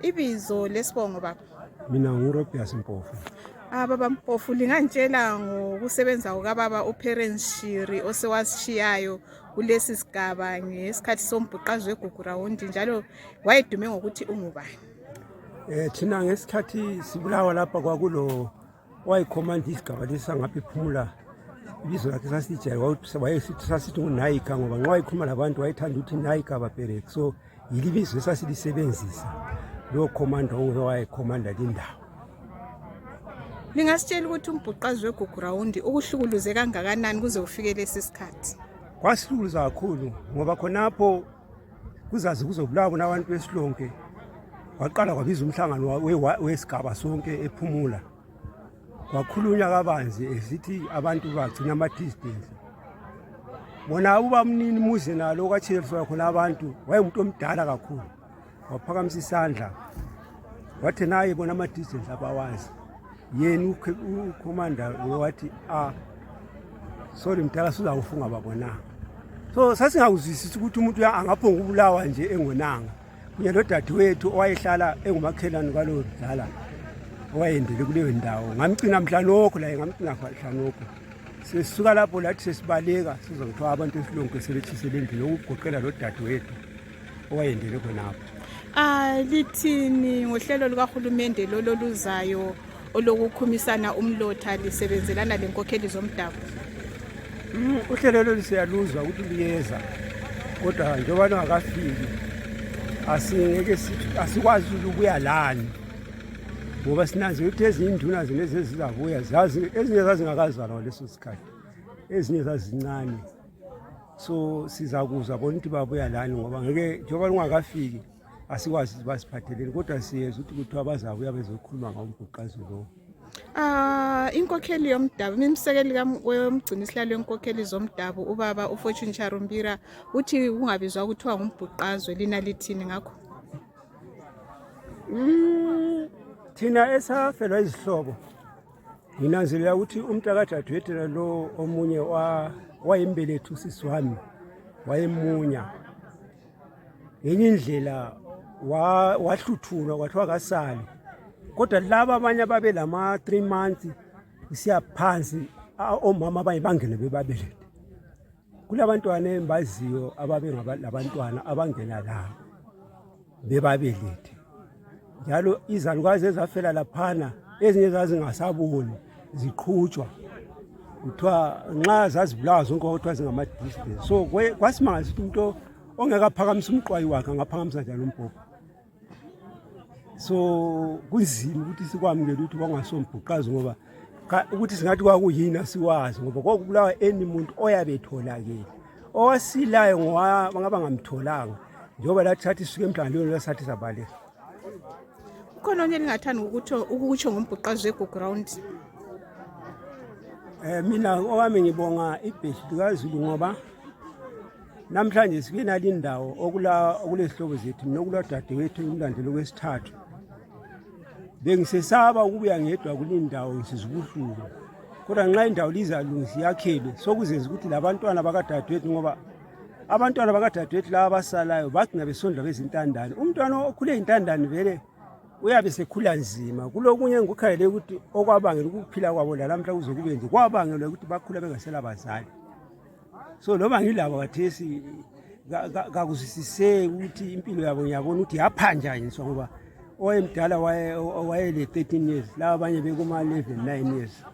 Ibizo lesibongo baba. Mina nguRobias Mpofu. Baba Mpofu, lingantshela ngokusebenza kukababa uParents Shiri osewasishiyayo kulesi sigaba ngesikhathi sombhuqazwe weGukurahundi, njalo wayedume ngokuthi ungubani? Thina ngesikhathi sibulawa lapha kwakulo wayekhomanda isigaba lesangapha iphumula. Ibizo lakhe sasithi sasithi nguNayika, ngoba nxa wayekhuluma labantu wayethanda ukuthi Nayika baperek. So yilibizo esasilisebenzisa lo khomanda owayekhomanda lindawo. Lingasitshela ukuthi umbhuqazwe weGukurahundi ukuhlukuluze kangakanani kuze ufike lesi sikhathi? Kwasihlukuluza kakhulu ngoba khonapho kuzazi kuzobulawa nabantu beSilonkwe. Waqala kwabiza umhlangano wesigaba sonke ephumula. Kwakhulunywa kabanzi esithi abantu bagcina ama-distance. Bona ubamnini muze nalo kwatshelwa khona abantu wayemuntu omdala kakhulu. Waphakamisa isandla wathi naye bona ama-distance abawazi. Yena ukhomanda wathi sorry mdala sizawufunga babona. So sasingakuzwisisi ukuthi umuntu angaphonga ubulawa nje engonanga. Kunye nodadewethu owayehlala engumakhelwane kwalo dala owayendele kuleyo ndawo. Ngamgcina mhlanokho la, ngamgcina mhlanokho. Sesisuka lapho lathi sesibaleka sizokuthiwa abantu eSilonkwe sebethisele endlini ukugoqela lo dadewethu owayendele khonapho. Lithini ngohlelo lukaHulumende loluzayo olokukhumisana umlotha lisebenzelana lenkokheli zomdabu? Uhlelo lolu siyaluzwa ukuthi liyeza, kodwa njengoba lungakafiki asingeke asikwazi ukubuya lani, ngoba sinazi ukuthi ezinye induna zinezi ezizabuya ezinye zazingakazalwa ngaleso sikhathi, ezinye zazincane. So sizakuzwa bona ukuthi babuya lani, ngoba ngeke njengoba lungakafiki asikwazi ukuthi basiphatheleni, kodwa siyeza ukuthi kuthiwa bazabuya bezokhuluma ngombhuqazwe lo. Inkokheli yomdabu, imsekeli womgcinisihlalo wenkokheli zomdabu ubaba uFortune Charumbira uthi ungabizwa ukuthiwa ngumbhuqazwe, lina lithini ngakho? Thina esafelwa izihlobo nginanzelela ukuthi umntakadadewethu lo omunye wayembelethu usisi wami wayemunya ngenye indlela wahluthulwa kwathiwa kasali, kodwa laba abanye babe lama 3 months kusiya phansi omama abanye bangene bebabelethe. Kulabantwana embaziyo ababe ngabantwana abangena la bebabelethe, njalo izalukazi ezafela laphana ezinye zazingasaboni ziqhutshwa kuthiwa nxa zazibulawa zonke kwakuthiwa zingama-distance. So kwasimangalisa ukuthi umuntu ongekaphakamisa umqwayi wakhe angaphakamisa njalo uMpofu. So kunzima ukuthi sikwamukele ukuthi kwangasombhuqazwe, ngoba ukuthi singathi kwakuyini asiwazi, ngoba kwakubulawa eni muntu oyabe etholakele. Owasilayo ngaba ngamtholanga, njengoba lathi sathi sisuke emhlanganweni lasathi sabaleka. Ukhona onye lingathanda ukutsho ngombhuqazwe weGukurahundi? Mina owami ngibonga ibheshi likaZulu, ngoba namhlanje sike nali ndawo okulezihlobo zethu nokula dadewethu umlandelo kwesithathu. Bengisesaba ukubuya ngedwa kulindawo ngisizubuhlungu, kodwa nxa indawo lizalungisa yakhelwe sokuzenza ukuthi labantwana bakadadewethu, ngoba abantwana bakadadewethu laba abasalayo bagcina besondla kwezintandane. Umntwana okhule intandane vele uyabe sekhula nzima. Kulokunye ngikukhalele ukuthi okwabangela ukuphila kwabo lalamhla kuzokube nje kwabangela ukuthi bakhula bengasela bazali. So loba ngilabo kathesi kakuzwisiseki ukuthi impilo yabo ngiyabona ukuthi yaphanjaniswa, ngoba owayemdala wayele 13 years, laba abanye bekuma 11, 9 years.